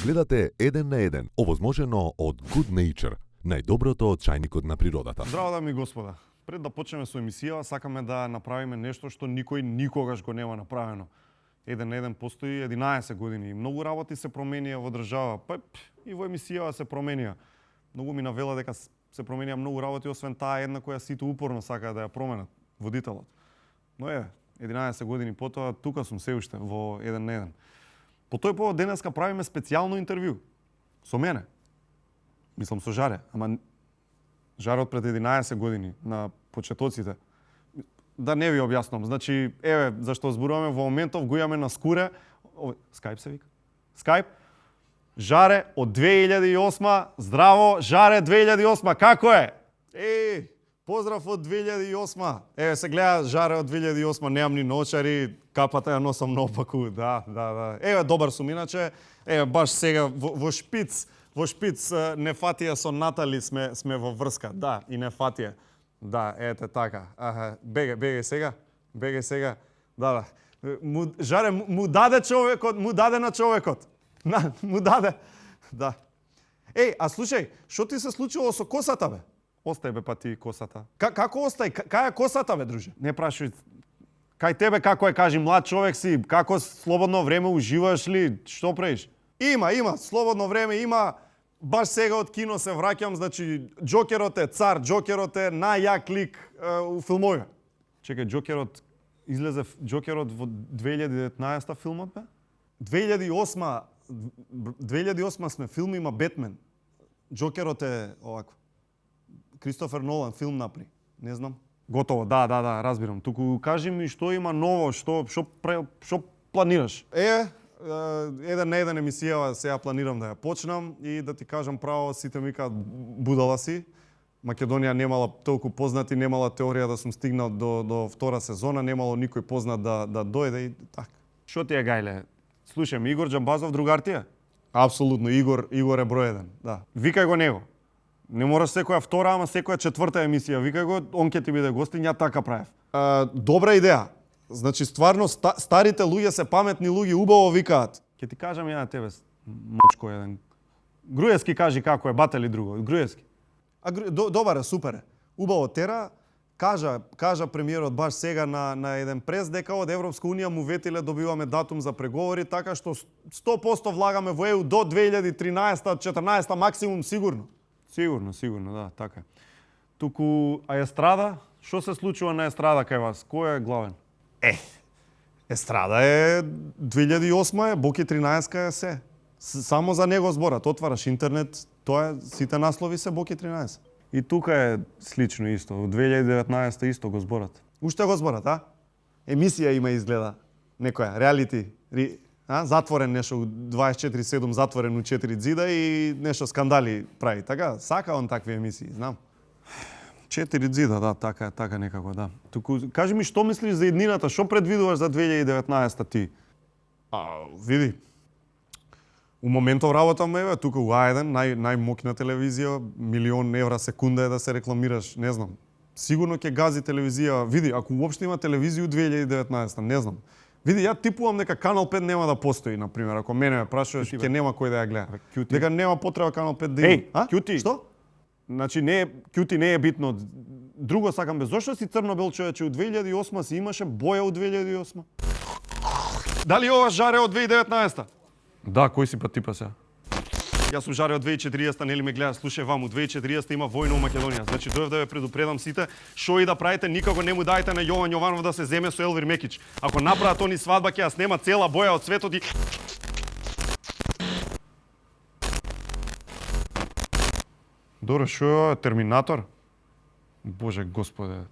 Гледате Еден на еден, овозможено од Good Nature, најдоброто од чајникот на природата. Здраво, дами и господа. Пред да почнеме со емисија, сакаме да направиме нешто што никој никогаш го нема направено. Еден на еден постои 11 години и многу работи се променија во држава, па и во емисија се променија. Многу ми навела дека се променија многу работи, освен таа една која сите упорно сакаат да ја променат, водителот. Но 11 години потоа, тука сум се уште во Еден на еден. По тој повод денеска правиме специјално интервју со мене. Мислам со Жаре, ама Жаре од пред 11 години на почетоците. Да не ви објаснам, значи, еве, зашто зборуваме во моментов, го имаме на скуре, Скајп се вика? Скајп? Жаре од 2008, здраво, Жаре 2008, како е? Поздрав од 2008. Еве се гледа Жаре од 2008, немам ни ноочари, капата ја носам наопаку, да. Еве добар сум иначе, еве баш сега во шпиц, не фатија со Натали сме во врска, да, и не фатија. Да, ете така. Бегај сега. Да. Жаре му даде човекот, му даде на човекот. Му даде. Да. А слушај, што ти се случило со косата, бе? Остај, бе, па ти косата. Како остај? Кај е косата, бе, друже? Не прашуј. Кај тебе како е, кажи, млад човек си, како слободно време уживаш ли? Што правиш? Има, слободно време има. Баш сега од кино се враќам, значи Џокерот е цар, Џокерот е најјак лик у филмови. Чекај, Џокерот излезе во 2019 филмот, бе? 2008 сме филм, има Бетмен. Џокерот е овако. Кристофер Нолан филм напри. Не знам. Готово, да, разбирам. Туку кажи ми што има ново, што планираш? Еден на еден емисија сега планирам да ја почнам и да ти кажам право, сите ми кажат будала си. Македонија немала толку познати, немала теорија да сум стигнал до втора сезона, немало никој познат да дојде и така. Што ти е гајле? Слушај, Игор Џамбазов другар ти е? Апсолутно, Игор е број еден, да. Викај го него. Не мораш секоја втора, ама секоја четврта емисија. Викај го, он ќе ти биде гостин, ја така правев. Добра идеја. Значи, стварно, старите луѓе се паметни луѓе, убаво викаат. Ќе ти кажам ја на тебе, мочко еден. Груевски кажи како е, бате ли друго? Груевски. Добар е, супер е. Убаво тера. Кажа премиерот баш сега на еден прес дека од Европска унија му ветиле добиваме датум за преговори, така што 100% влагаме во ЕУ до 2013-14 максимум сигурно. Сигурно, да, така е. Туку, Естрада, што се случува на Естрада кај вас? Кој е главен? Естрада е 2008 е, Боки 13 е се. Само за него зборат, отвараш интернет, тоа е, сите наслови се Боки 13. И тука е слично исто, во 2019 исто го зборат. Уште го зборат, а? Емисија има изгледа, некоја, реалити, затворен нешто, 24/7 затворен у 4 зида и нешто скандали прави, така? Сака он такви емисии, знам. 4 зида, да, така некако, да. Туку, кажи ми, што мислиш за иднината, што предвидуваш за 2019 ти? Види, у моментов работам, еве, тука у А1, најмокна телевизија, 1.000.000 евра секунда е да се рекламираш, не знам. Сигурно ќе гази телевизија, види, ако уопште има телевизија у 2019, не знам. Види, ја типувам дека Канал 5 нема да постои, например, ако мене ме прашуваш, ќе нема кој да ја гледа. Дека нема потреба Канал 5 да има. Кјути. Што? Значи, кјути не е битно. Друго сакам бе, зошто си црно-бел човече? У 2008 си имаше боја у 2008. Дали ова Жаре од 2019? Да, кој си па типа сега? Јас сум Жаре од 2040, нели ме гледа, слушај вам, у 2040 има војна у Македонија. Значи, дојав да ве предупредам сите, што и да правите, никако не му дајте на Јован Јованов да се земе со Елвир Мекич. Ако направат они свадба, ќе ја снема цела боја од светот и... Добро, што е Терминатор? Боже Господе.